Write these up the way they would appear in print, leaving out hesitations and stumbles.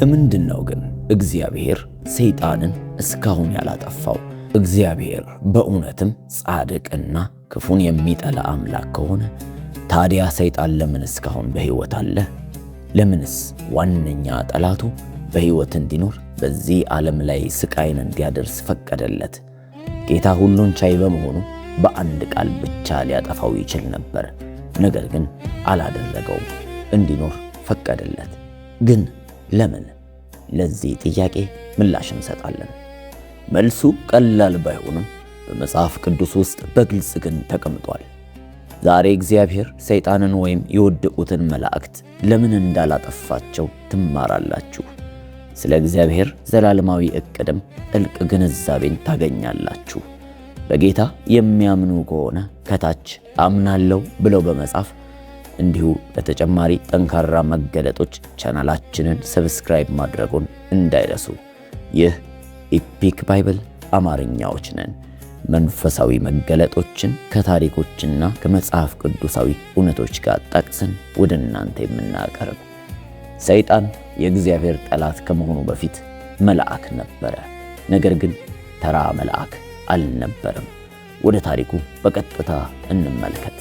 ለምንድን ነው ግን እግዚአብሔር ሰይጣንን እስካሁን ያላጠፋው? እግዚአብሔር በእውነትም ጻድቅና ክፉን የሚጠላ አምላክ ከሆነ ታዲያ ሰይጣን ለምን እስካሁን በሕይወት አለ? ለምንስ ዋነኛ ጠላቱ በሕይወት እንዲኖር በዚህ ዓለም ላይ ስቃይን እንዲያደርስ ፈቀደለት? ጌታ ሁሉን ቻይ በመሆኑ በአንድ ቃል ብቻ ሊያጠፋው ይችል ነበር። ነገር ግን አላደረገውም። እንዲኖር ፈቀደለት። ግን ለምን? ለዚህ ጥያቄ ምላሽ እንሰጣለን። መልሱ ቀላል ባይሆንም በመጽሐፍ ቅዱስ ውስጥ በግልጽ ግን ተቀምጧል። ዛሬ እግዚአብሔር ሰይጣንን ወይም የወደቁትን መላእክት ለምን እንዳላጠፋቸው ትማራላችሁ። ስለ እግዚአብሔር ዘላለማዊ ዕቅድም ጥልቅ ግንዛቤን ታገኛላችሁ። በጌታ የሚያምኑ ከሆነ ከታች አምናለሁ ብለው በመጻፍ እንዲሁ ለተጨማሪ ጠንካራ መገለጦች ቻናላችንን subscribe ማድረጉን እንዳይረሱ። ይህ Epic Bible አማርኛዎች ነን። መንፈሳዊ መገለጦችን ከታሪኮችና ከመጽሐፍ ቅዱሳዊ እውነቶች ጋር ጠቅሰን ወደ እናንተ የምናቀርብ። ሰይጣን የእግዚአብሔር ጠላት ከመሆኑ በፊት መልአክ ነበረ። ነገር ግን ተራ መልአክ አልነበረም። ወደ ታሪኩ በቀጥታ እንመልከት።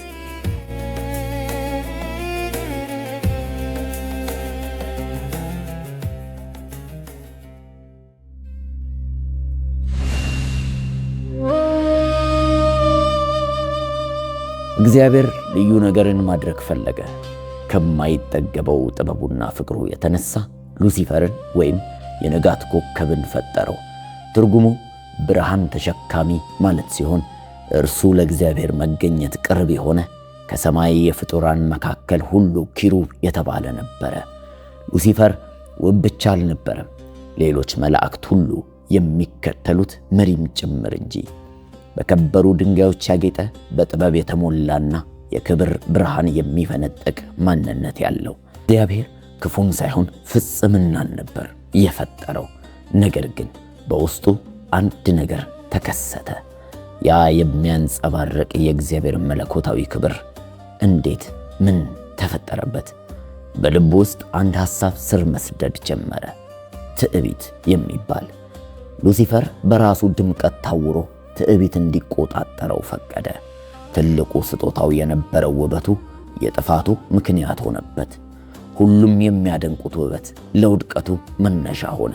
እግዚአብሔር ልዩ ነገርን ማድረግ ፈለገ። ከማይጠገበው ጥበቡና ፍቅሩ የተነሳ ሉሲፈርን ወይም የንጋት ኮከብን ፈጠረው። ትርጉሙ ብርሃን ተሸካሚ ማለት ሲሆን እርሱ ለእግዚአብሔር መገኘት ቅርብ የሆነ ከሰማይ የፍጡራን መካከል ሁሉ ኪሩብ የተባለ ነበረ። ሉሲፈር ውብ ብቻ አልነበረም፣ ሌሎች መላእክት ሁሉ የሚከተሉት መሪም ጭምር እንጂ። በከበሩ ድንጋዮች ያጌጠ፣ በጥበብ የተሞላና የክብር ብርሃን የሚፈነጥቅ ማንነት ያለው እግዚአብሔር ክፉን ሳይሆን ፍጽምናን ነበር የፈጠረው። ነገር ግን በውስጡ አንድ ነገር ተከሰተ። ያ የሚያንጸባርቅ የእግዚአብሔር መለኮታዊ ክብር እንዴት፣ ምን ተፈጠረበት? በልቡ ውስጥ አንድ ሐሳብ ስር መስደድ ጀመረ፣ ትዕቢት የሚባል። ሉሲፈር በራሱ ድምቀት ታውሮ ትዕቢት እንዲቆጣጠረው ፈቀደ። ትልቁ ስጦታው የነበረው ውበቱ የጥፋቱ ምክንያት ሆነበት። ሁሉም የሚያደንቁት ውበት ለውድቀቱ መነሻ ሆነ።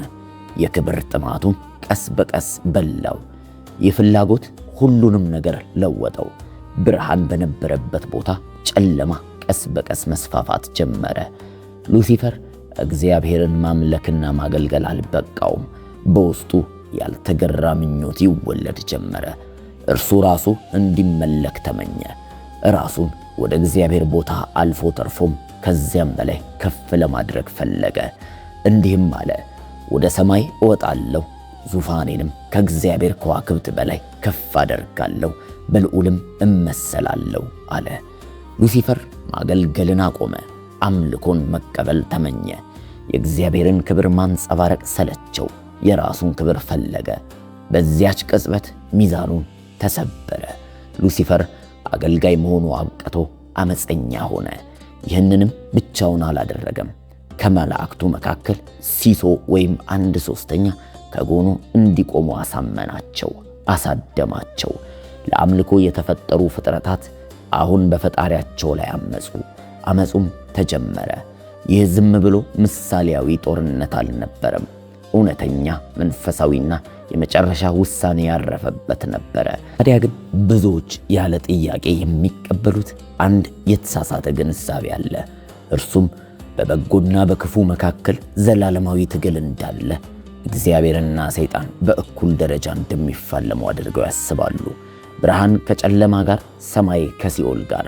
የክብር ጥማቱም ቀስ በቀስ በላው። ይህ ፍላጎት ሁሉንም ነገር ለወጠው። ብርሃን በነበረበት ቦታ ጨለማ ቀስ በቀስ መስፋፋት ጀመረ። ሉሲፈር እግዚአብሔርን ማምለክና ማገልገል አልበቃውም። በውስጡ ያልተገራ ምኞት ይወለድ ጀመረ። እርሱ ራሱ እንዲመለክ ተመኘ። ራሱን ወደ እግዚአብሔር ቦታ አልፎ ተርፎም ከዚያም በላይ ከፍ ለማድረግ ፈለገ። እንዲህም አለ፣ ወደ ሰማይ እወጣለሁ፣ ዙፋኔንም ከእግዚአብሔር ከዋክብት በላይ ከፍ አደርጋለሁ፣ በልዑልም እመሰላለሁ አለ። ሉሲፈር ማገልገልን አቆመ። አምልኮን መቀበል ተመኘ። የእግዚአብሔርን ክብር ማንጸባረቅ ሰለቸው። የራሱን ክብር ፈለገ። በዚያች ቅጽበት ሚዛኑን ተሰበረ። ሉሲፈር አገልጋይ መሆኑ አብቅቶ አመፀኛ ሆነ። ይህንንም ብቻውን አላደረገም። ከመላእክቱ መካከል ሲሶ ወይም 1/3 ከጎኑ እንዲቆሙ አሳመናቸው፣ አሳደማቸው። ለአምልኮ የተፈጠሩ ፍጥረታት አሁን በፈጣሪያቸው ላይ አመፁ። አመፁም ተጀመረ። ይህ ዝም ብሎ ምሳሌያዊ ጦርነት አልነበረም። እውነተኛ መንፈሳዊና የመጨረሻ ውሳኔ ያረፈበት ነበረ። ታዲያ ግን ብዙዎች ያለ ጥያቄ የሚቀበሉት አንድ የተሳሳተ ግንዛቤ አለ። እርሱም በበጎና በክፉ መካከል ዘላለማዊ ትግል እንዳለ፣ እግዚአብሔርና ሰይጣን በእኩል ደረጃ እንደሚፋለሙ አድርገው ያስባሉ። ብርሃን ከጨለማ ጋር፣ ሰማይ ከሲኦል ጋር።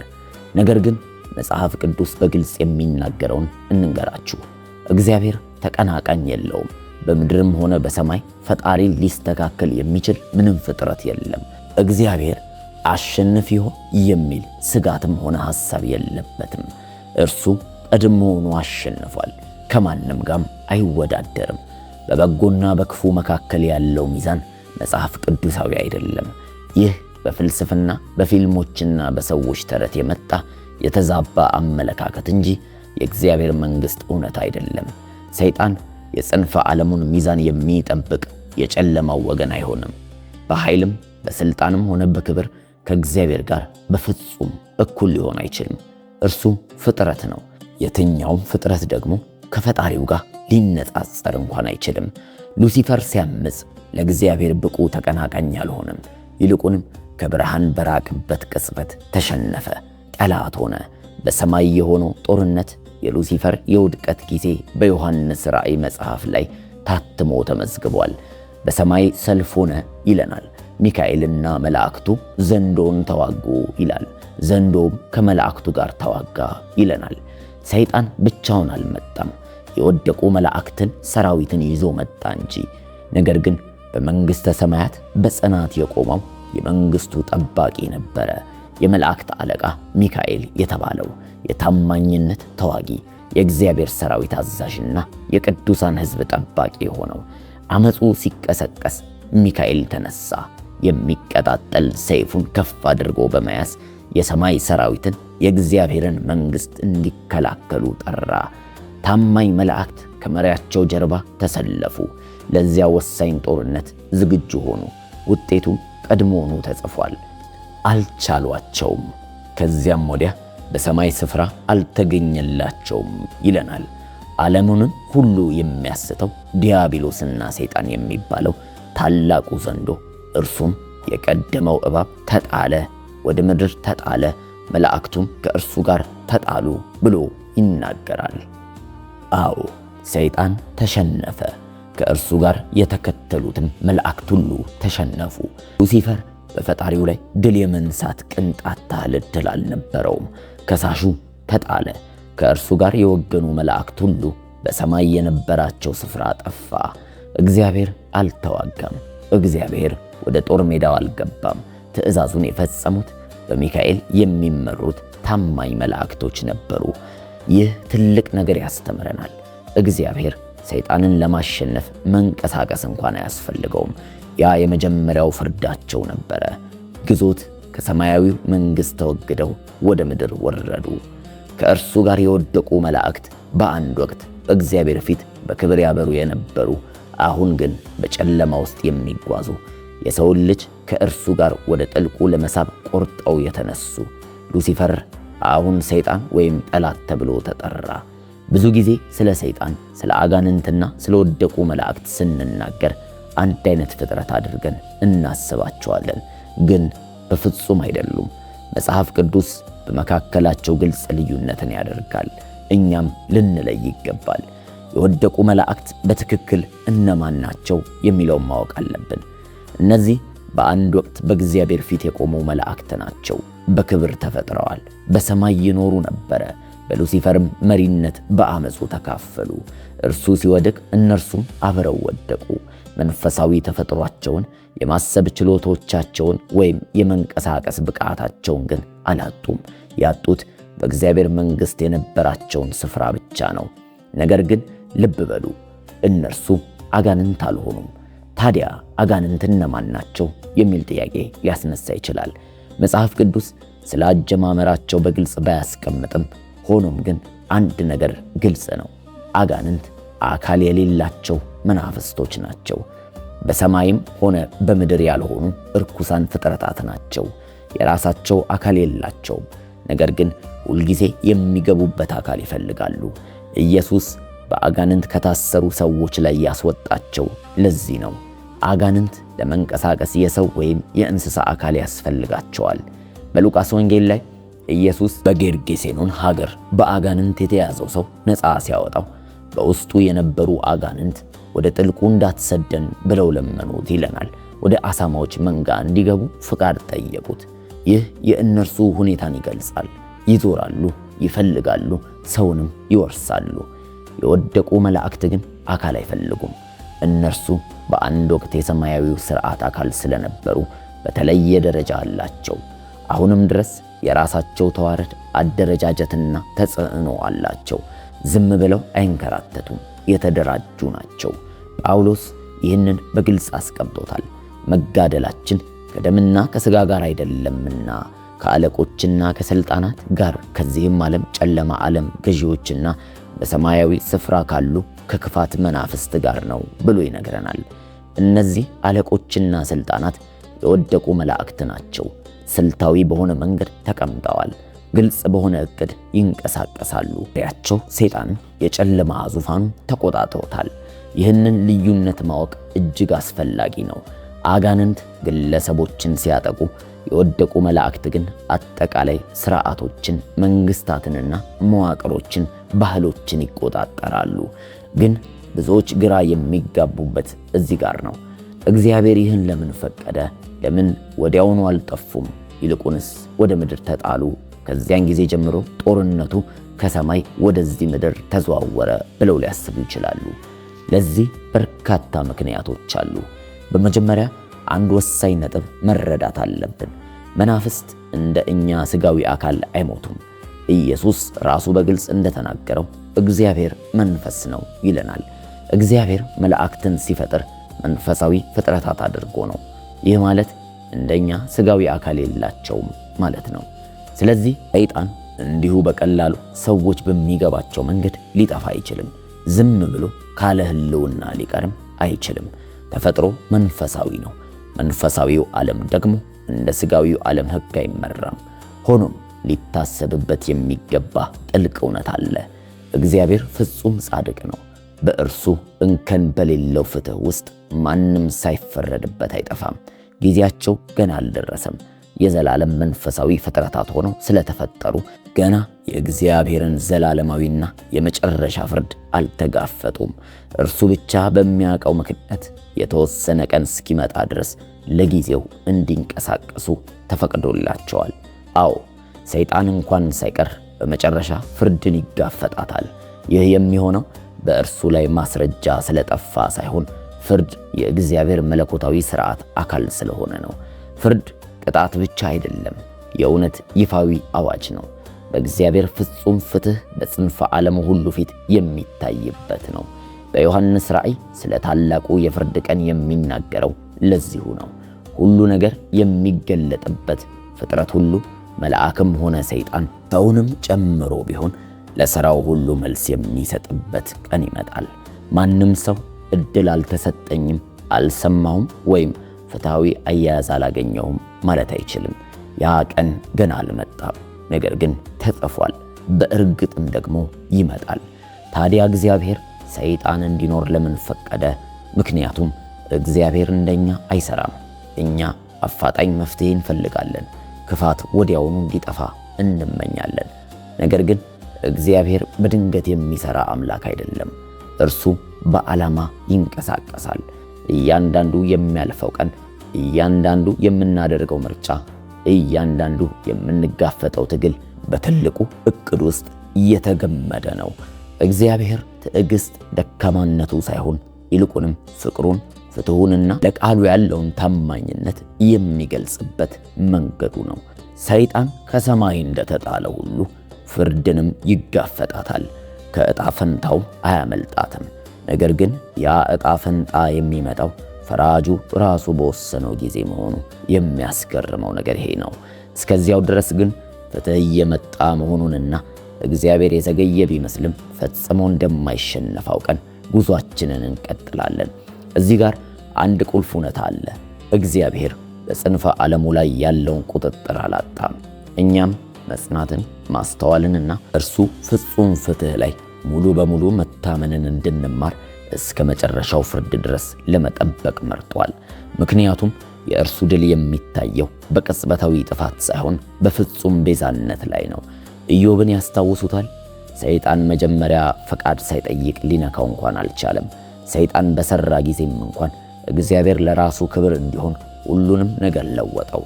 ነገር ግን መጽሐፍ ቅዱስ በግልጽ የሚናገረውን እንንገራችሁ። እግዚአብሔር ተቀናቃኝ የለውም። በምድርም ሆነ በሰማይ ፈጣሪን ሊስተካከል የሚችል ምንም ፍጥረት የለም። እግዚአብሔር አሸንፍ ይሆን የሚል ስጋትም ሆነ ሐሳብ የለበትም። እርሱ ቀድሞውኑ አሸንፏል። ከማንም ጋርም አይወዳደርም። በበጎና በክፉ መካከል ያለው ሚዛን መጽሐፍ ቅዱሳዊ አይደለም። ይህ በፍልስፍና በፊልሞችና በሰዎች ተረት የመጣ የተዛባ አመለካከት እንጂ የእግዚአብሔር መንግሥት እውነት አይደለም። ሰይጣን የጽንፈ ዓለሙን ሚዛን የሚጠብቅ የጨለማው ወገን አይሆንም። በኃይልም በስልጣንም ሆነ በክብር ከእግዚአብሔር ጋር በፍጹም እኩል ሊሆን አይችልም። እርሱ ፍጥረት ነው። የትኛውም ፍጥረት ደግሞ ከፈጣሪው ጋር ሊነጻጸር እንኳን አይችልም። ሉሲፈር ሲያምፅ ለእግዚአብሔር ብቁ ተቀናቃኝ አልሆነም። ይልቁንም ከብርሃን በራቅበት ቅጽበት ተሸነፈ፣ ጠላት ሆነ። በሰማይ የሆነው ጦርነት የሉሲፈር የውድቀት ጊዜ በዮሐንስ ራእይ መጽሐፍ ላይ ታትሞ ተመዝግቧል። በሰማይ ሰልፍ ሆነ ይለናል። ሚካኤልና መላእክቱ ዘንዶን ተዋጉ ይላል። ዘንዶም ከመላእክቱ ጋር ተዋጋ ይለናል። ሰይጣን ብቻውን አልመጣም። የወደቁ መላእክትን ሰራዊትን ይዞ መጣ እንጂ። ነገር ግን በመንግሥተ ሰማያት በጽናት የቆመው የመንግሥቱ ጠባቂ ነበረ። የመላእክት አለቃ ሚካኤል የተባለው የታማኝነት ተዋጊ፣ የእግዚአብሔር ሰራዊት አዛዥና የቅዱሳን ሕዝብ ጠባቂ የሆነው። አመፁ ሲቀሰቀስ ሚካኤል ተነሳ። የሚቀጣጠል ሰይፉን ከፍ አድርጎ በመያዝ የሰማይ ሰራዊትን የእግዚአብሔርን መንግሥት እንዲከላከሉ ጠራ። ታማኝ መላእክት ከመሪያቸው ጀርባ ተሰለፉ። ለዚያ ወሳኝ ጦርነት ዝግጁ ሆኑ። ውጤቱም ቀድሞውኑ ተጽፏል። አልቻሏቸውም። ከዚያም ወዲያ በሰማይ ስፍራ አልተገኘላቸውም ይለናል። ዓለሙንም ሁሉ የሚያስተው ዲያብሎስና ሰይጣን የሚባለው ታላቁ ዘንዶ እርሱም የቀደመው እባብ ተጣለ፣ ወደ ምድር ተጣለ፣ መላእክቱም ከእርሱ ጋር ተጣሉ ብሎ ይናገራል። አዎ፣ ሰይጣን ተሸነፈ። ከእርሱ ጋር የተከተሉትም መላእክት ሁሉ ተሸነፉ። ሉሲፈር በፈጣሪው ላይ ድል የመንሳት ቅንጣት ታህል ዕድል አልነበረውም። ከሳሹ ተጣለ። ከእርሱ ጋር የወገኑ መላእክት ሁሉ በሰማይ የነበራቸው ስፍራ ጠፋ። እግዚአብሔር አልተዋጋም። እግዚአብሔር ወደ ጦር ሜዳው አልገባም። ትእዛዙን የፈጸሙት በሚካኤል የሚመሩት ታማኝ መላእክቶች ነበሩ። ይህ ትልቅ ነገር ያስተምረናል። እግዚአብሔር ሰይጣንን ለማሸነፍ መንቀሳቀስ እንኳን አያስፈልገውም። ያ የመጀመሪያው ፍርዳቸው ነበረ። ግዞት ከሰማያዊው መንግሥት ተወግደው ወደ ምድር ወረዱ። ከእርሱ ጋር የወደቁ መላእክት በአንድ ወቅት በእግዚአብሔር ፊት በክብር ያበሩ የነበሩ፣ አሁን ግን በጨለማ ውስጥ የሚጓዙ፣ የሰውን ልጅ ከእርሱ ጋር ወደ ጥልቁ ለመሳብ ቆርጠው የተነሱ። ሉሲፈር አሁን ሰይጣን ወይም ጠላት ተብሎ ተጠራ። ብዙ ጊዜ ስለ ሰይጣን፣ ስለ አጋንንትና ስለ ወደቁ መላእክት ስንናገር አንድ አይነት ፍጥረት አድርገን እናስባቸዋለን። ግን በፍጹም አይደሉም። መጽሐፍ ቅዱስ በመካከላቸው ግልጽ ልዩነትን ያደርጋል። እኛም ልንለይ ይገባል። የወደቁ መላእክት በትክክል እነማን ናቸው የሚለውን ማወቅ አለብን። እነዚህ በአንድ ወቅት በእግዚአብሔር ፊት የቆሙ መላእክት ናቸው። በክብር ተፈጥረዋል። በሰማይ ይኖሩ ነበረ። በሉሲፈርም መሪነት በአመፁ ተካፈሉ። እርሱ ሲወድቅ እነርሱም አብረው ወደቁ። መንፈሳዊ ተፈጥሯቸውን፣ የማሰብ ችሎቶቻቸውን ወይም የመንቀሳቀስ ብቃታቸውን ግን አላጡም። ያጡት በእግዚአብሔር መንግሥት የነበራቸውን ስፍራ ብቻ ነው። ነገር ግን ልብ በሉ፣ እነርሱ አጋንንት አልሆኑም። ታዲያ አጋንንት እነማን ናቸው የሚል ጥያቄ ሊያስነሳ ይችላል። መጽሐፍ ቅዱስ ስለ አጀማመራቸው በግልጽ ባያስቀምጥም፣ ሆኖም ግን አንድ ነገር ግልጽ ነው። አጋንንት አካል የሌላቸው መናፍስቶች ናቸው። በሰማይም ሆነ በምድር ያልሆኑ እርኩሳን ፍጥረታት ናቸው። የራሳቸው አካል የላቸውም። ነገር ግን ሁልጊዜ የሚገቡበት አካል ይፈልጋሉ። ኢየሱስ በአጋንንት ከታሰሩ ሰዎች ላይ ያስወጣቸው ለዚህ ነው። አጋንንት ለመንቀሳቀስ የሰው ወይም የእንስሳ አካል ያስፈልጋቸዋል። በሉቃስ ወንጌል ላይ ኢየሱስ በጌርጌሴኖን ሀገር በአጋንንት የተያዘው ሰው ነፃ ሲያወጣው በውስጡ የነበሩ አጋንንት ወደ ጥልቁ እንዳትሰደን ብለው ለመኑት ይለናል። ወደ አሳማዎች መንጋ እንዲገቡ ፍቃድ ጠየቁት። ይህ የእነርሱ ሁኔታን ይገልጻል። ይዞራሉ፣ ይፈልጋሉ፣ ሰውንም ይወርሳሉ። የወደቁ መላእክት ግን አካል አይፈልጉም። እነርሱ በአንድ ወቅት የሰማያዊው ሥርዓት አካል ስለነበሩ በተለየ ደረጃ አላቸው። አሁንም ድረስ የራሳቸው ተዋረድ፣ አደረጃጀትና ተጽዕኖ አላቸው። ዝም ብለው አይንከራተቱም፣ የተደራጁ ናቸው። ጳውሎስ ይህንን በግልጽ አስቀምጦታል። መጋደላችን ከደምና ከሥጋ ጋር አይደለምና ከአለቆችና ከሥልጣናት ጋር፣ ከዚህም ዓለም ጨለማ ዓለም ገዢዎችና በሰማያዊ ስፍራ ካሉ ከክፋት መናፍስት ጋር ነው ብሎ ይነግረናል። እነዚህ አለቆችና ስልጣናት የወደቁ መላእክት ናቸው። ስልታዊ በሆነ መንገድ ተቀምጠዋል። ግልጽ በሆነ እቅድ ይንቀሳቀሳሉ። ያቸው ሰይጣን የጨለማ ዙፋኑ ተቆጣጥሮታል። ይህንን ልዩነት ማወቅ እጅግ አስፈላጊ ነው። አጋንንት ግለሰቦችን ሲያጠቁ፣ የወደቁ መላእክት ግን አጠቃላይ ስርዓቶችን፣ መንግስታትንና መዋቅሮችን፣ ባህሎችን ይቆጣጠራሉ። ግን ብዙዎች ግራ የሚጋቡበት እዚህ ጋር ነው። እግዚአብሔር ይህን ለምን ፈቀደ? ለምን ወዲያውኑ አልጠፉም? ይልቁንስ ወደ ምድር ተጣሉ። ከዚያን ጊዜ ጀምሮ ጦርነቱ ከሰማይ ወደዚህ ምድር ተዘዋወረ ብለው ሊያስቡ ይችላሉ። ለዚህ በርካታ ምክንያቶች አሉ። በመጀመሪያ አንድ ወሳኝ ነጥብ መረዳት አለብን። መናፍስት እንደ እኛ ስጋዊ አካል አይሞቱም። ኢየሱስ ራሱ በግልጽ እንደተናገረው እግዚአብሔር መንፈስ ነው ይለናል። እግዚአብሔር መላእክትን ሲፈጥር መንፈሳዊ ፍጥረታት አድርጎ ነው። ይህ ማለት እንደኛ ስጋዊ አካል የላቸውም ማለት ነው። ስለዚህ ሰይጣን እንዲሁ በቀላሉ ሰዎች በሚገባቸው መንገድ ሊጠፋ አይችልም። ዝም ብሎ ካለ ሕልውና ሊቀርም አይችልም። ተፈጥሮ መንፈሳዊ ነው። መንፈሳዊው ዓለም ደግሞ እንደ ስጋዊው ዓለም ሕግ አይመራም። ሆኖም ሊታሰብበት የሚገባ ጥልቅ እውነት አለ። እግዚአብሔር ፍጹም ጻድቅ ነው። በእርሱ እንከን በሌለው ፍትሕ ውስጥ ማንም ሳይፈረድበት አይጠፋም። ጊዜያቸው ገና አልደረሰም። የዘላለም መንፈሳዊ ፍጥረታት ሆነው ስለተፈጠሩ ገና የእግዚአብሔርን ዘላለማዊና የመጨረሻ ፍርድ አልተጋፈጡም። እርሱ ብቻ በሚያውቀው ምክንያት የተወሰነ ቀን እስኪመጣ ድረስ ለጊዜው እንዲንቀሳቀሱ ተፈቅዶላቸዋል። አዎ፣ ሰይጣን እንኳን ሳይቀር በመጨረሻ ፍርድን ይጋፈጣታል። ይህ የሚሆነው በእርሱ ላይ ማስረጃ ስለጠፋ ሳይሆን ፍርድ የእግዚአብሔር መለኮታዊ ሥርዓት አካል ስለሆነ ነው። ፍርድ ቅጣት ብቻ አይደለም፣ የእውነት ይፋዊ አዋጅ ነው። በእግዚአብሔር ፍጹም ፍትሕ በጽንፈ ዓለሙ ሁሉ ፊት የሚታይበት ነው። በዮሐንስ ራእይ ስለ ታላቁ የፍርድ ቀን የሚናገረው ለዚሁ ነው። ሁሉ ነገር የሚገለጥበት፣ ፍጥረት ሁሉ መልአክም ሆነ ሰይጣን ሰውንም ጨምሮ ቢሆን ለሥራው ሁሉ መልስ የሚሰጥበት ቀን ይመጣል። ማንም ሰው እድል አልተሰጠኝም፣ አልሰማሁም ወይም ፍትሐዊ አያያዝ አላገኘሁም ማለት አይችልም። ያ ቀን ገና አልመጣም፣ ነገር ግን ተጽፏል፣ በእርግጥም ደግሞ ይመጣል። ታዲያ እግዚአብሔር ሰይጣን እንዲኖር ለምን ፈቀደ? ምክንያቱም እግዚአብሔር እንደኛ አይሰራም። እኛ አፋጣኝ መፍትሄ እንፈልጋለን። ክፋት ወዲያውኑ እንዲጠፋ እንመኛለን። ነገር ግን እግዚአብሔር በድንገት የሚሰራ አምላክ አይደለም። እርሱ በዓላማ ይንቀሳቀሳል። እያንዳንዱ የሚያልፈው ቀን፣ እያንዳንዱ የምናደርገው ምርጫ፣ እያንዳንዱ የምንጋፈጠው ትግል በትልቁ እቅድ ውስጥ እየተገመደ ነው። እግዚአብሔር ትዕግስት ደካማነቱ ሳይሆን ይልቁንም ፍቅሩን፣ ፍትሑንና ለቃሉ ያለውን ታማኝነት የሚገልጽበት መንገዱ ነው። ሰይጣን ከሰማይ እንደተጣለ ሁሉ ፍርድንም ይጋፈጣታል፣ ከዕጣ ፈንታውም አያመልጣትም። ነገር ግን ያ ዕጣ ፈንታ የሚመጣው ፈራጁ ራሱ በወሰነው ጊዜ መሆኑ የሚያስገርመው ነገር ይሄ ነው። እስከዚያው ድረስ ግን ፍትሕ እየመጣ መሆኑንና እግዚአብሔር የዘገየ ቢመስልም ፈጽሞ እንደማይሸነፍ አውቀን ጉዟችንን እንቀጥላለን። እዚህ ጋር አንድ ቁልፍ እውነት አለ። እግዚአብሔር በጽንፈ ዓለሙ ላይ ያለውን ቁጥጥር አላጣም። እኛም መጽናትን፣ ማስተዋልንና እርሱ ፍጹም ፍትሕ ላይ ሙሉ በሙሉ መታመንን እንድንማር እስከ መጨረሻው ፍርድ ድረስ ለመጠበቅ መርጧል። ምክንያቱም የእርሱ ድል የሚታየው በቅጽበታዊ ጥፋት ሳይሆን በፍጹም ቤዛነት ላይ ነው። ኢዮብን ያስታውሱታል? ሰይጣን መጀመሪያ ፈቃድ ሳይጠይቅ ሊነካው እንኳን አልቻለም። ሰይጣን በሰራ ጊዜም እንኳን እግዚአብሔር ለራሱ ክብር እንዲሆን ሁሉንም ነገር ለወጠው።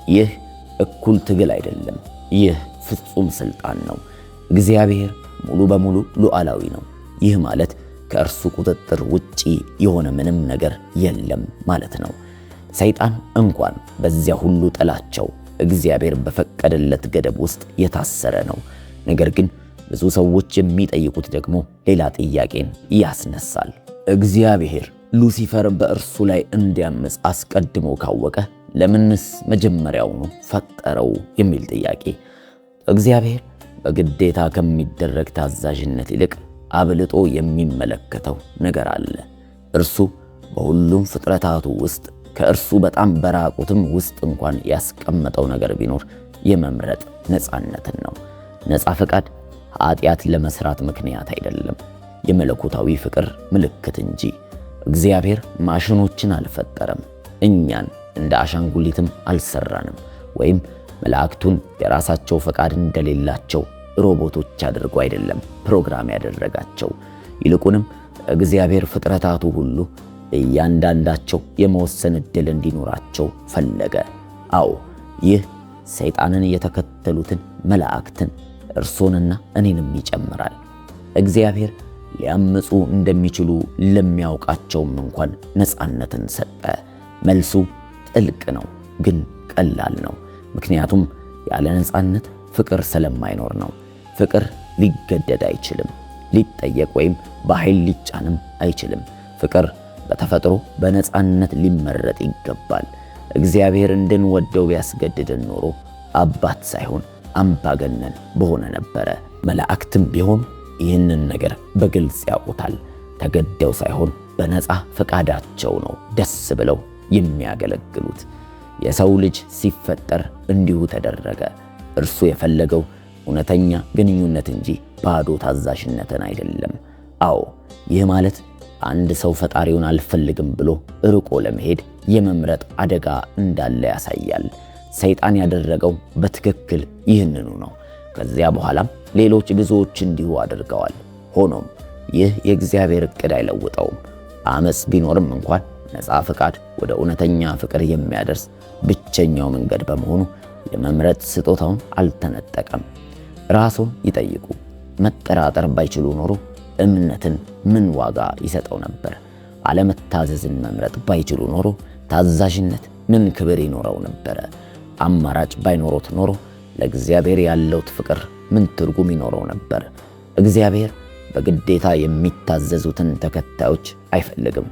ይህ እኩል ትግል አይደለም። ይህ ፍጹም ስልጣን ነው። እግዚአብሔር ሙሉ በሙሉ ሉዓላዊ ነው። ይህ ማለት ከእርሱ ቁጥጥር ውጪ የሆነ ምንም ነገር የለም ማለት ነው። ሰይጣን እንኳን በዚያ ሁሉ ጥላቸው እግዚአብሔር በፈቀደለት ገደብ ውስጥ የታሰረ ነው። ነገር ግን ብዙ ሰዎች የሚጠይቁት ደግሞ ሌላ ጥያቄን ያስነሳል። እግዚአብሔር ሉሲፈር በእርሱ ላይ እንዲያምፅ አስቀድሞ ካወቀ ለምንስ መጀመሪያውኑ ፈጠረው የሚል ጥያቄ። እግዚአብሔር በግዴታ ከሚደረግ ታዛዥነት ይልቅ አብልጦ የሚመለከተው ነገር አለ። እርሱ በሁሉም ፍጥረታቱ ውስጥ ከእርሱ በጣም በራቁትም ውስጥ እንኳን ያስቀመጠው ነገር ቢኖር የመምረጥ ነፃነትን ነው። ነፃ ፈቃድ ኃጢአት ለመስራት ምክንያት አይደለም፣ የመለኮታዊ ፍቅር ምልክት እንጂ። እግዚአብሔር ማሽኖችን አልፈጠረም፣ እኛን እንደ አሻንጉሊትም አልሰራንም፣ ወይም መላእክቱን የራሳቸው ፈቃድ እንደሌላቸው ሮቦቶች አድርጎ አይደለም ፕሮግራም ያደረጋቸው። ይልቁንም እግዚአብሔር ፍጥረታቱ ሁሉ እያንዳንዳቸው የመወሰን ዕድል እንዲኖራቸው ፈለገ። አዎ፣ ይህ ሰይጣንን የተከተሉትን መላእክትን እርሶንና እኔንም ይጨምራል። እግዚአብሔር ሊያምፁ እንደሚችሉ ለሚያውቃቸውም እንኳን ነፃነትን ሰጠ። መልሱ ጥልቅ ነው፣ ግን ቀላል ነው። ምክንያቱም ያለ ነፃነት ፍቅር ስለማይኖር ነው። ፍቅር ሊገደድ አይችልም፣ ሊጠየቅ ወይም በኃይል ሊጫንም አይችልም። ፍቅር በተፈጥሮ በነፃነት ሊመረጥ ይገባል። እግዚአብሔር እንድንወደው ቢያስገድድን ኖሮ አባት ሳይሆን አምባገነን በሆነ ነበረ። መላእክትም ቢሆን ይህንን ነገር በግልጽ ያውቁታል። ተገደው ሳይሆን በነፃ ፈቃዳቸው ነው ደስ ብለው የሚያገለግሉት። የሰው ልጅ ሲፈጠር እንዲሁ ተደረገ። እርሱ የፈለገው እውነተኛ ግንኙነት እንጂ ባዶ ታዛዥነትን አይደለም። አዎ፣ ይህ ማለት አንድ ሰው ፈጣሪውን አልፈልግም ብሎ ርቆ ለመሄድ የመምረጥ አደጋ እንዳለ ያሳያል። ሰይጣን ያደረገው በትክክል ይህንኑ ነው። ከዚያ በኋላም ሌሎች ብዙዎች እንዲሁ አድርገዋል። ሆኖም ይህ የእግዚአብሔር ዕቅድ አይለውጠውም። አመፅ ቢኖርም እንኳን ነፃ ፈቃድ ወደ እውነተኛ ፍቅር የሚያደርስ ብቸኛው መንገድ በመሆኑ የመምረጥ ስጦታውን አልተነጠቀም። ራስዎን ይጠይቁ። መጠራጠር ባይችሉ ኖሮ እምነትን ምን ዋጋ ይሰጠው ነበር? አለመታዘዝን መምረጥ ባይችሉ ኖሮ ታዛዥነት ምን ክብር ይኖረው ነበረ? አማራጭ ባይኖሮት ኖሮ ለእግዚአብሔር ያለውት ፍቅር ምን ትርጉም ይኖረው ነበር? እግዚአብሔር በግዴታ የሚታዘዙትን ተከታዮች አይፈልግም።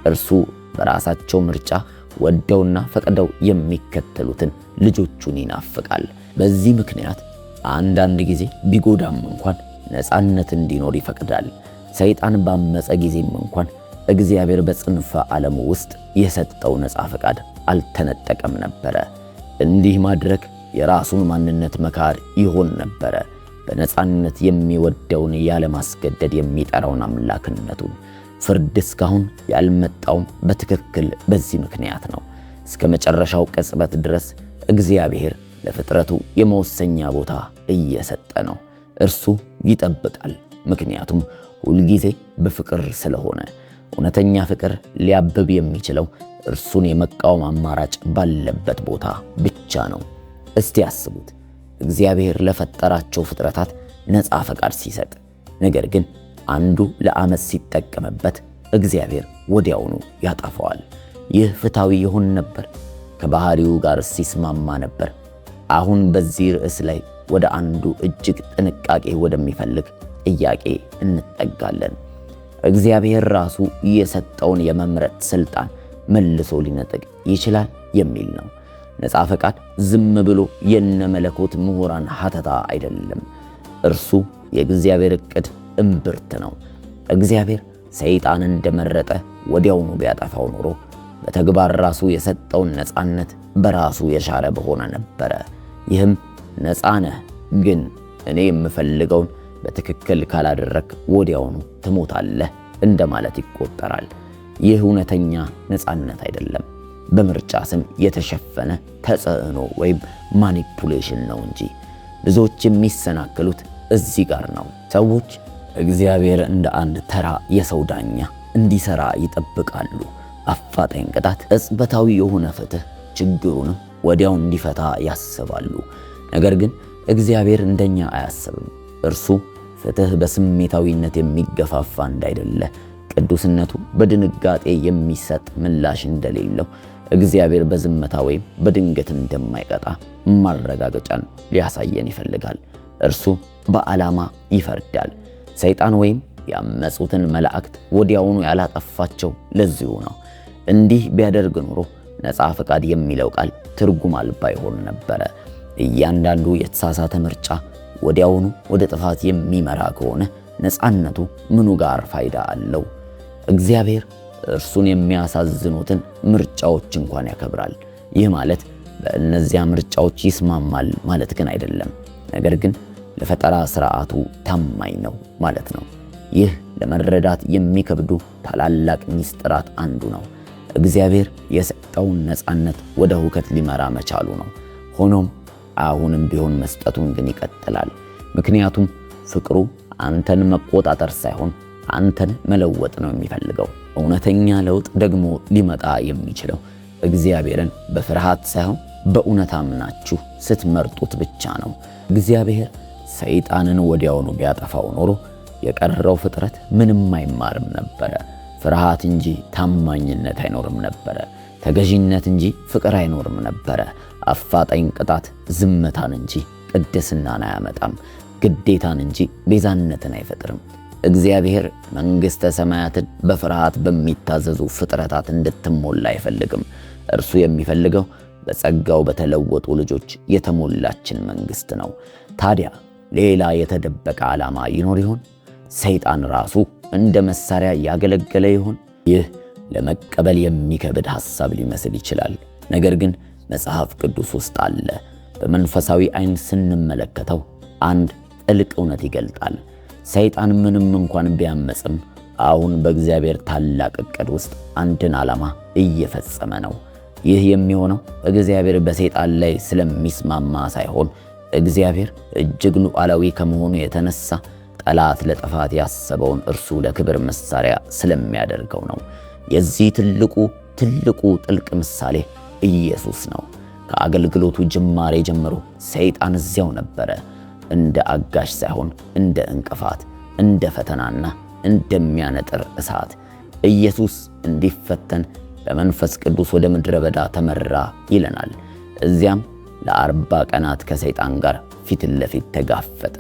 እርሱ በራሳቸው ምርጫ ወደውና ፈቅደው የሚከተሉትን ልጆቹን ይናፍቃል። በዚህ ምክንያት አንዳንድ ጊዜ ቢጎዳም እንኳን ነፃነት እንዲኖር ይፈቅዳል። ሰይጣን ባመፀ ጊዜም እንኳን እግዚአብሔር በጽንፈ ዓለሙ ውስጥ የሰጠው ነፃ ፈቃድ አልተነጠቀም ነበረ። እንዲህ ማድረግ የራሱን ማንነት መካድ ይሆን ነበረ። በነፃነት የሚወደውን ያለማስገደድ የሚጠራውን አምላክነቱን። ፍርድ እስካሁን ያልመጣውም በትክክል በዚህ ምክንያት ነው። እስከ መጨረሻው ቅጽበት ድረስ እግዚአብሔር ለፍጥረቱ የመወሰኛ ቦታ እየሰጠ ነው። እርሱ ይጠብቃል፣ ምክንያቱም ሁልጊዜ በፍቅር ስለሆነ። እውነተኛ ፍቅር ሊያብብ የሚችለው እርሱን የመቃወም አማራጭ ባለበት ቦታ ብቻ ነው። እስቲ አስቡት፣ እግዚአብሔር ለፈጠራቸው ፍጥረታት ነፃ ፈቃድ ሲሰጥ፣ ነገር ግን አንዱ ለአመፅ ሲጠቀምበት እግዚአብሔር ወዲያውኑ ያጠፋዋል። ይህ ፍትሐዊ ይሆን ነበር? ከባህሪው ጋር ሲስማማ ነበር? አሁን በዚህ ርዕስ ላይ ወደ አንዱ እጅግ ጥንቃቄ ወደሚፈልግ ጥያቄ እንጠጋለን። እግዚአብሔር ራሱ የሰጠውን የመምረጥ ስልጣን መልሶ ሊነጥቅ ይችላል የሚል ነው። ነፃ ፈቃድ ዝም ብሎ የነመለኮት ምሁራን ሀተታ አይደለም። እርሱ የእግዚአብሔር ዕቅድ እምብርት ነው። እግዚአብሔር ሰይጣን እንደመረጠ ወዲያውኑ ቢያጠፋው ኖሮ በተግባር ራሱ የሰጠውን ነፃነት በራሱ የሻረ በሆነ ነበረ። ይህም ነፃ ነህ፣ ግን እኔ የምፈልገውን በትክክል ካላደረክ ወዲያውኑ ትሞታለህ እንደማለት ይቆጠራል። ይህ እውነተኛ ነፃነት አይደለም፣ በምርጫ ስም የተሸፈነ ተጽዕኖ ወይም manipulation ነው እንጂ። ብዙዎች የሚሰናከሉት እዚህ ጋር ነው። ሰዎች እግዚአብሔር እንደ አንድ ተራ የሰው ዳኛ እንዲሰራ ይጠብቃሉ። አፋጣኝ ቅጣት፣ ቅጽበታዊ የሆነ ፍትህ፣ ችግሩንም ወዲያው እንዲፈታ ያስባሉ። ነገር ግን እግዚአብሔር እንደኛ አያስብም። እርሱ ፍትህ በስሜታዊነት የሚገፋፋ እንዳይደለ፣ ቅዱስነቱ በድንጋጤ የሚሰጥ ምላሽ እንደሌለው፣ እግዚአብሔር በዝምታ ወይም በድንገት እንደማይቀጣ ማረጋገጫን ሊያሳየን ይፈልጋል። እርሱ በዓላማ ይፈርዳል። ሰይጣን ወይም ያመጹትን መላእክት ወዲያውኑ ያላጠፋቸው ለዚሁ ነው። እንዲህ ቢያደርግ ኖሮ ነፃ ፈቃድ የሚለው ቃል ትርጉም አልባ ይሆን ነበረ። እያንዳንዱ የተሳሳተ ምርጫ ወዲያውኑ ወደ ጥፋት የሚመራ ከሆነ ነፃነቱ ምኑ ጋር ፋይዳ አለው? እግዚአብሔር እርሱን የሚያሳዝኑትን ምርጫዎች እንኳን ያከብራል። ይህ ማለት በእነዚያ ምርጫዎች ይስማማል ማለት ግን አይደለም። ነገር ግን ለፈጠራ ስርዓቱ ታማኝ ነው ማለት ነው። ይህ ለመረዳት የሚከብዱ ታላላቅ ሚስጥራት አንዱ ነው። እግዚአብሔር የሰጠውን ነፃነት ወደ ሁከት ሊመራ መቻሉ ነው። ሆኖም አሁንም ቢሆን መስጠቱን ግን ይቀጥላል። ምክንያቱም ፍቅሩ አንተን መቆጣጠር ሳይሆን አንተን መለወጥ ነው የሚፈልገው። እውነተኛ ለውጥ ደግሞ ሊመጣ የሚችለው እግዚአብሔርን በፍርሃት ሳይሆን በእውነት አምናችሁ ስትመርጡት ብቻ ነው። እግዚአብሔር ሰይጣንን ወዲያውኑ ቢያጠፋው ኖሮ የቀረው ፍጥረት ምንም አይማርም ነበረ። ፍርሃት እንጂ ታማኝነት አይኖርም ነበረ። ተገዢነት እንጂ ፍቅር አይኖርም ነበረ። አፋጣኝ ቅጣት ዝምታን እንጂ ቅድስናን አያመጣም። ግዴታን እንጂ ቤዛነትን አይፈጥርም። እግዚአብሔር መንግሥተ ሰማያትን በፍርሃት በሚታዘዙ ፍጥረታት እንድትሞላ አይፈልግም። እርሱ የሚፈልገው በጸጋው በተለወጡ ልጆች የተሞላችን መንግሥት ነው። ታዲያ ሌላ የተደበቀ ዓላማ ይኖር ይሆን? ሰይጣን ራሱ እንደ መሳሪያ ያገለገለ ይሆን? ይህ ለመቀበል የሚከብድ ሐሳብ ሊመስል ይችላል። ነገር ግን መጽሐፍ ቅዱስ ውስጥ አለ። በመንፈሳዊ ዓይን ስንመለከተው አንድ ጥልቅ እውነት ይገልጣል። ሰይጣን ምንም እንኳን ቢያመጽም አሁን በእግዚአብሔር ታላቅ ዕቅድ ውስጥ አንድን ዓላማ እየፈጸመ ነው። ይህ የሚሆነው እግዚአብሔር በሰይጣን ላይ ስለሚስማማ ሳይሆን እግዚአብሔር እጅግ ሉዓላዊ ከመሆኑ የተነሳ ጠላት ለጥፋት ያሰበውን እርሱ ለክብር መሳሪያ ስለሚያደርገው ነው። የዚህ ትልቁ ትልቁ ጥልቅ ምሳሌ ኢየሱስ ነው። ከአገልግሎቱ ጅማሬ ጀምሮ ሰይጣን እዚያው ነበረ። እንደ አጋዥ ሳይሆን እንደ እንቅፋት፣ እንደ ፈተናና እንደሚያነጥር እሳት። ኢየሱስ እንዲፈተን በመንፈስ ቅዱስ ወደ ምድረ በዳ ተመራ ይለናል። እዚያም ለ40 ቀናት ከሰይጣን ጋር ፊት ለፊት ተጋፈጠ።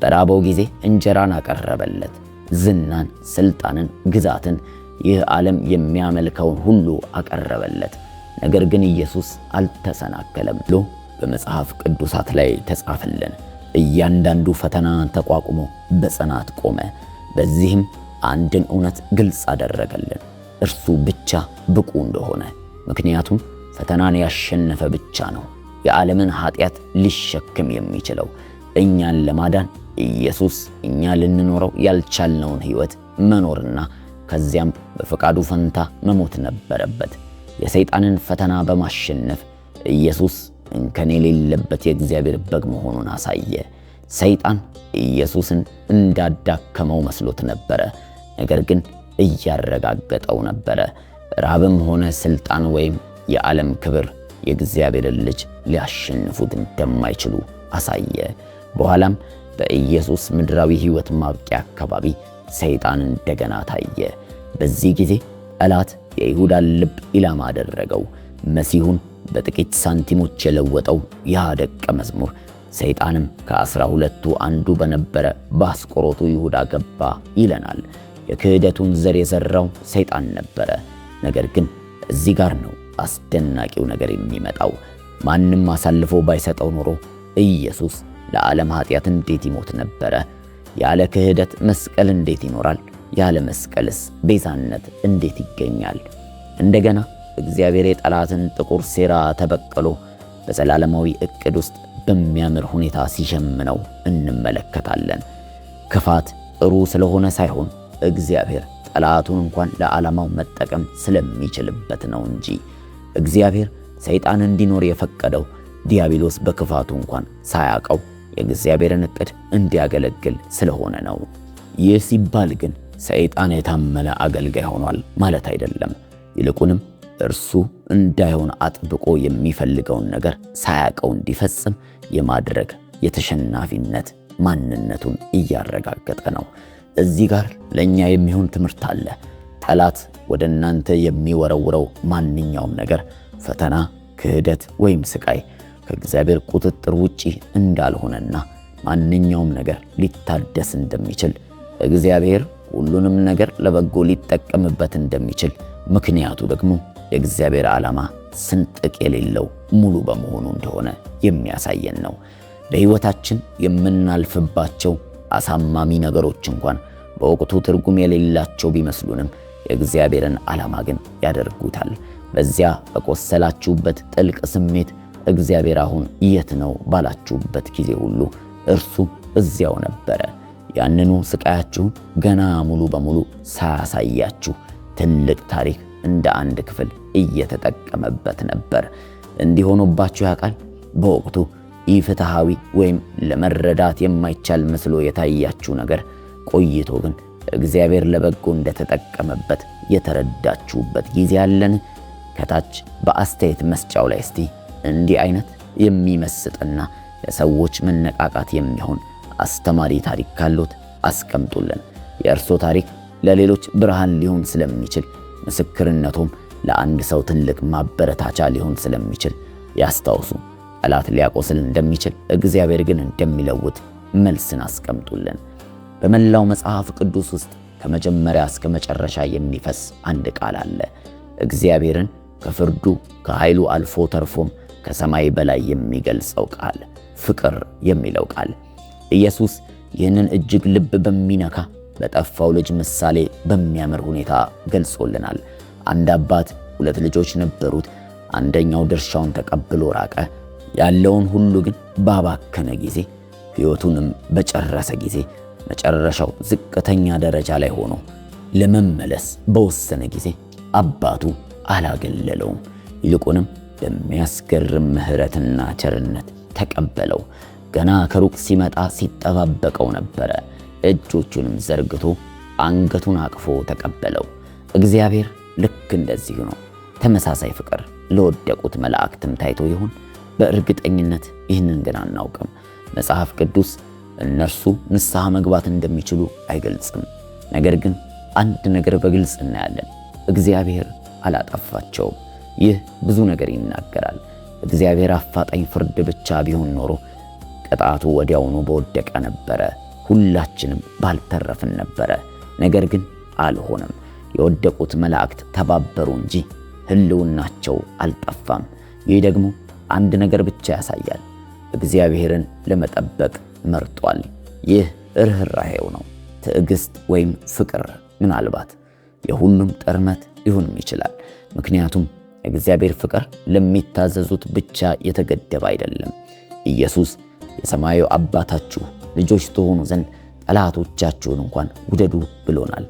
በራበው ጊዜ እንጀራን አቀረበለት። ዝናን፣ ስልጣንን፣ ግዛትን፣ ይህ ዓለም የሚያመልከውን ሁሉ አቀረበለት። ነገር ግን ኢየሱስ አልተሰናከለም ብሎ በመጽሐፍ ቅዱሳት ላይ ተጻፈልን። እያንዳንዱ ፈተና ተቋቁሞ በጽናት ቆመ። በዚህም አንድን እውነት ግልጽ አደረገልን፣ እርሱ ብቻ ብቁ እንደሆነ። ምክንያቱም ፈተናን ያሸነፈ ብቻ ነው የዓለምን ኃጢአት ሊሸክም የሚችለው። እኛን ለማዳን ኢየሱስ እኛ ልንኖረው ያልቻልነውን ሕይወት መኖርና ከዚያም በፈቃዱ ፈንታ መሞት ነበረበት። የሰይጣንን ፈተና በማሸነፍ ኢየሱስ እንከን የሌለበት የእግዚአብሔር በግ መሆኑን አሳየ። ሰይጣን ኢየሱስን እንዳዳከመው መስሎት ነበረ፣ ነገር ግን እያረጋገጠው ነበረ። ራብም ሆነ ስልጣን ወይም የዓለም ክብር የእግዚአብሔርን ልጅ ሊያሸንፉት እንደማይችሉ አሳየ። በኋላም በኢየሱስ ምድራዊ ሕይወት ማብቂያ አካባቢ ሰይጣን እንደገና ታየ። በዚህ ጊዜ ጠላት የይሁዳን ልብ ኢላማ አደረገው። መሲሁን በጥቂት ሳንቲሞች የለወጠው ያ ደቀ መዝሙር ሰይጣንም ከ12ቱ አንዱ በነበረ በአስቆሮቱ ይሁዳ ገባ ይለናል። የክህደቱን ዘር የዘራው ሰይጣን ነበረ። ነገር ግን እዚህ ጋር ነው አስደናቂው ነገር የሚመጣው። ማንም አሳልፎ ባይሰጠው ኖሮ ኢየሱስ ለዓለም ኃጢአት እንዴት ይሞት ነበረ? ያለ ክህደት መስቀል እንዴት ይኖራል? ያለ መስቀልስ ቤዛነት እንዴት ይገኛል? እንደገና እግዚአብሔር የጠላትን ጥቁር ሴራ ተበቅሎ በዘላለማዊ ዕቅድ ውስጥ በሚያምር ሁኔታ ሲሸምነው እንመለከታለን። ክፋት ጥሩ ስለሆነ ሳይሆን እግዚአብሔር ጠላቱን እንኳን ለዓላማው መጠቀም ስለሚችልበት ነው እንጂ። እግዚአብሔር ሰይጣን እንዲኖር የፈቀደው ዲያብሎስ በክፋቱ እንኳን ሳያውቀው የእግዚአብሔርን ዕቅድ እንዲያገለግል ስለሆነ ነው። ይህ ሲባል ግን ሰይጣን የታመነ አገልጋይ ሆኗል ማለት አይደለም። ይልቁንም እርሱ እንዳይሆን አጥብቆ የሚፈልገውን ነገር ሳያውቀው እንዲፈጽም የማድረግ የተሸናፊነት ማንነቱን እያረጋገጠ ነው። እዚህ ጋር ለኛ የሚሆን ትምህርት አለ። ጠላት ወደ እናንተ የሚወረውረው ማንኛውም ነገር ፈተና፣ ክህደት ወይም ስቃይ ከእግዚአብሔር ቁጥጥር ውጪ እንዳልሆነና ማንኛውም ነገር ሊታደስ እንደሚችል፣ እግዚአብሔር ሁሉንም ነገር ለበጎ ሊጠቀምበት እንደሚችል፣ ምክንያቱ ደግሞ የእግዚአብሔር ዓላማ ስንጥቅ የሌለው ሙሉ በመሆኑ እንደሆነ የሚያሳየን ነው። በሕይወታችን የምናልፍባቸው አሳማሚ ነገሮች እንኳን በወቅቱ ትርጉም የሌላቸው ቢመስሉንም የእግዚአብሔርን ዓላማ ግን ያደርጉታል። በዚያ በቆሰላችሁበት ጥልቅ ስሜት እግዚአብሔር አሁን የት ነው ባላችሁበት ጊዜ ሁሉ እርሱ እዚያው ነበረ። ያንኑ ስቃያችሁን ገና ሙሉ በሙሉ ሳያሳያችሁ ትልቅ ታሪክ እንደ አንድ ክፍል እየተጠቀመበት ነበር። እንዲህ ሆኖባችሁ ያውቃል? በወቅቱ ኢፍትሃዊ ወይም ለመረዳት የማይቻል መስሎ የታያችሁ ነገር ቆይቶ ግን እግዚአብሔር ለበጎ እንደተጠቀመበት የተረዳችሁበት ጊዜ አለን? ከታች በአስተያየት መስጫው ላይ እስቲ እንዲህ አይነት የሚመስጥና ለሰዎች መነቃቃት የሚሆን አስተማሪ ታሪክ ካሎት አስቀምጡልን። የእርሶ ታሪክ ለሌሎች ብርሃን ሊሆን ስለሚችል፣ ምስክርነቱም ለአንድ ሰው ትልቅ ማበረታቻ ሊሆን ስለሚችል ያስታውሱ። ጠላት ሊያቆስል እንደሚችል እግዚአብሔር ግን እንደሚለውጥ መልስን አስቀምጡልን። በመላው መጽሐፍ ቅዱስ ውስጥ ከመጀመሪያ እስከ መጨረሻ የሚፈስ አንድ ቃል አለ። እግዚአብሔርን ከፍርዱ ከኃይሉ አልፎ ተርፎም ከሰማይ በላይ የሚገልጸው ቃል ፍቅር የሚለው ቃል። ኢየሱስ ይህንን እጅግ ልብ በሚነካ በጠፋው ልጅ ምሳሌ በሚያምር ሁኔታ ገልጾልናል። አንድ አባት ሁለት ልጆች ነበሩት። አንደኛው ድርሻውን ተቀብሎ ራቀ። ያለውን ሁሉ ግን ባባከነ ጊዜ፣ ሕይወቱንም በጨረሰ ጊዜ፣ መጨረሻው ዝቅተኛ ደረጃ ላይ ሆኖ ለመመለስ በወሰነ ጊዜ አባቱ አላገለለውም። ይልቁንም በሚያስገርም ምሕረትና ቸርነት ተቀበለው። ገና ከሩቅ ሲመጣ ሲጠባበቀው ነበረ። እጆቹንም ዘርግቶ አንገቱን አቅፎ ተቀበለው። እግዚአብሔር ልክ እንደዚሁ ነው። ተመሳሳይ ፍቅር ለወደቁት መላእክትም ታይቶ ይሆን? በእርግጠኝነት ይህንን ግን አናውቅም። መጽሐፍ ቅዱስ እነርሱ ንስሐ መግባት እንደሚችሉ አይገልጽም። ነገር ግን አንድ ነገር በግልጽ እናያለን። እግዚአብሔር አላጠፋቸውም። ይህ ብዙ ነገር ይናገራል። እግዚአብሔር አፋጣኝ ፍርድ ብቻ ቢሆን ኖሮ ቅጣቱ ወዲያውኑ በወደቀ ነበረ፣ ሁላችንም ባልተረፍን ነበረ። ነገር ግን አልሆነም። የወደቁት መላእክት ተባበሩ እንጂ ሕልውናቸው አልጠፋም። ይህ ደግሞ አንድ ነገር ብቻ ያሳያል። እግዚአብሔርን ለመጠበቅ መርጧል። ይህ ርኅራኄው ነው። ትዕግስት ወይም ፍቅር ምናልባት የሁሉም ጥርመት ሊሆንም ይችላል። ምክንያቱም የእግዚአብሔር ፍቅር ለሚታዘዙት ብቻ የተገደበ አይደለም። ኢየሱስ የሰማዩ አባታችሁ ልጆች ትሆኑ ዘንድ ጠላቶቻችሁን እንኳን ውደዱ ብሎናል።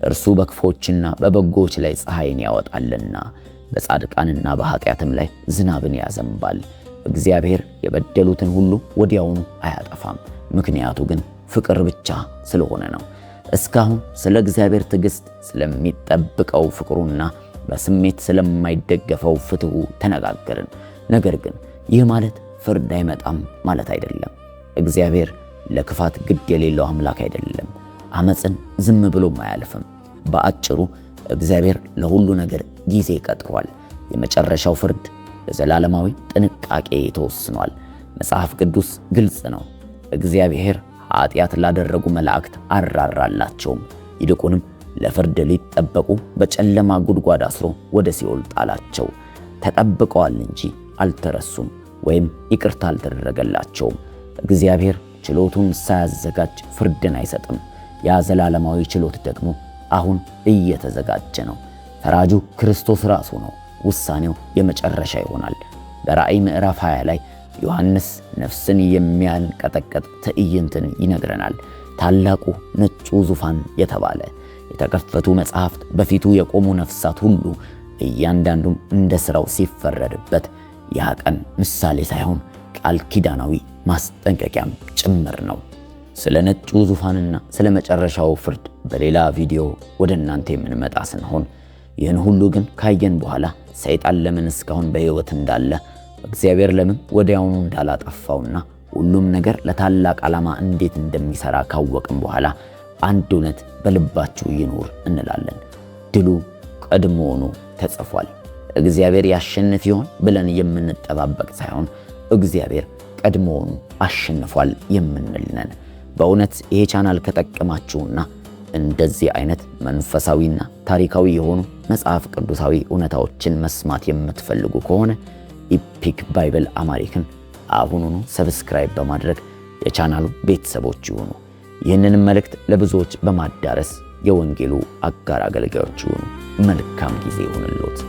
እርሱ በክፎችና በበጎች ላይ ፀሐይን ያወጣልና በጻድቃንና በኃጢአትም ላይ ዝናብን ያዘንባል። እግዚአብሔር የበደሉትን ሁሉ ወዲያውኑ አያጠፋም። ምክንያቱ ግን ፍቅር ብቻ ስለሆነ ነው። እስካሁን ስለ እግዚአብሔር ትዕግስት፣ ስለሚጠብቀው ፍቅሩና በስሜት ስለማይደገፈው ፍትሑ ተነጋገርን። ነገር ግን ይህ ማለት ፍርድ አይመጣም ማለት አይደለም። እግዚአብሔር ለክፋት ግድ የሌለው አምላክ አይደለም። አመፅን ዝም ብሎም አያልፍም። በአጭሩ እግዚአብሔር ለሁሉ ነገር ጊዜ ቀጥሯል። የመጨረሻው ፍርድ ለዘላለማዊ ጥንቃቄ ተወስኗል። መጽሐፍ ቅዱስ ግልጽ ነው። እግዚአብሔር ኃጢአት ላደረጉ መላእክት አራራላቸውም። ይልቁንም ለፍርድ ሊጠበቁ በጨለማ ጉድጓድ አስሮ ወደ ሲኦል ጣላቸው። ተጠብቀዋል እንጂ አልተረሱም ወይም ይቅርታ አልተደረገላቸውም። እግዚአብሔር ችሎቱን ሳያዘጋጅ ፍርድን አይሰጥም። ያ ዘላለማዊ ችሎት ደግሞ አሁን እየተዘጋጀ ነው። ፈራጁ ክርስቶስ ራሱ ነው። ውሳኔው የመጨረሻ ይሆናል። በራእይ ምዕራፍ 20 ላይ ዮሐንስ ነፍስን የሚያንቀጠቅጥ ትዕይንትን ይነግረናል። ታላቁ ነጩ ዙፋን የተባለ የተከፈቱ መጽሐፍት፣ በፊቱ የቆሙ ነፍሳት ሁሉ እያንዳንዱም እንደ ሥራው ሲፈረድበት፣ ያ ቀን ምሳሌ ሳይሆን ቃል ኪዳናዊ ማስጠንቀቂያም ጭምር ነው። ስለ ነጩ ዙፋንና ስለ መጨረሻው ፍርድ በሌላ ቪዲዮ ወደ እናንተ የምንመጣ ስንሆን፣ ይህን ሁሉ ግን ካየን በኋላ ሰይጣን ለምን እስካሁን በሕይወት እንዳለ፣ እግዚአብሔር ለምን ወዲያውኑ እንዳላጠፋውና ሁሉም ነገር ለታላቅ ዓላማ እንዴት እንደሚሰራ ካወቅን በኋላ አንድ እውነት በልባችሁ ይኑር እንላለን። ድሉ ቀድሞውኑ ተጽፏል። እግዚአብሔር ያሸንፍ ይሆን ብለን የምንጠባበቅ ሳይሆን እግዚአብሔር ቀድሞውኑ አሸንፏል የምንል ነን። በእውነት ይሄ ቻናል ከጠቀማችሁና እንደዚህ አይነት መንፈሳዊና ታሪካዊ የሆኑ መጽሐፍ ቅዱሳዊ እውነታዎችን መስማት የምትፈልጉ ከሆነ Epic Bible Amharic ን አሁኑኑ subscribe በማድረግ የቻናሉ ቤተሰቦች ይሁኑ። ይህንንም መልእክት ለብዙዎች በማዳረስ የወንጌሉ አጋር አገልጋዮች ይሁኑ። መልካም ጊዜ ይሁንልዎት።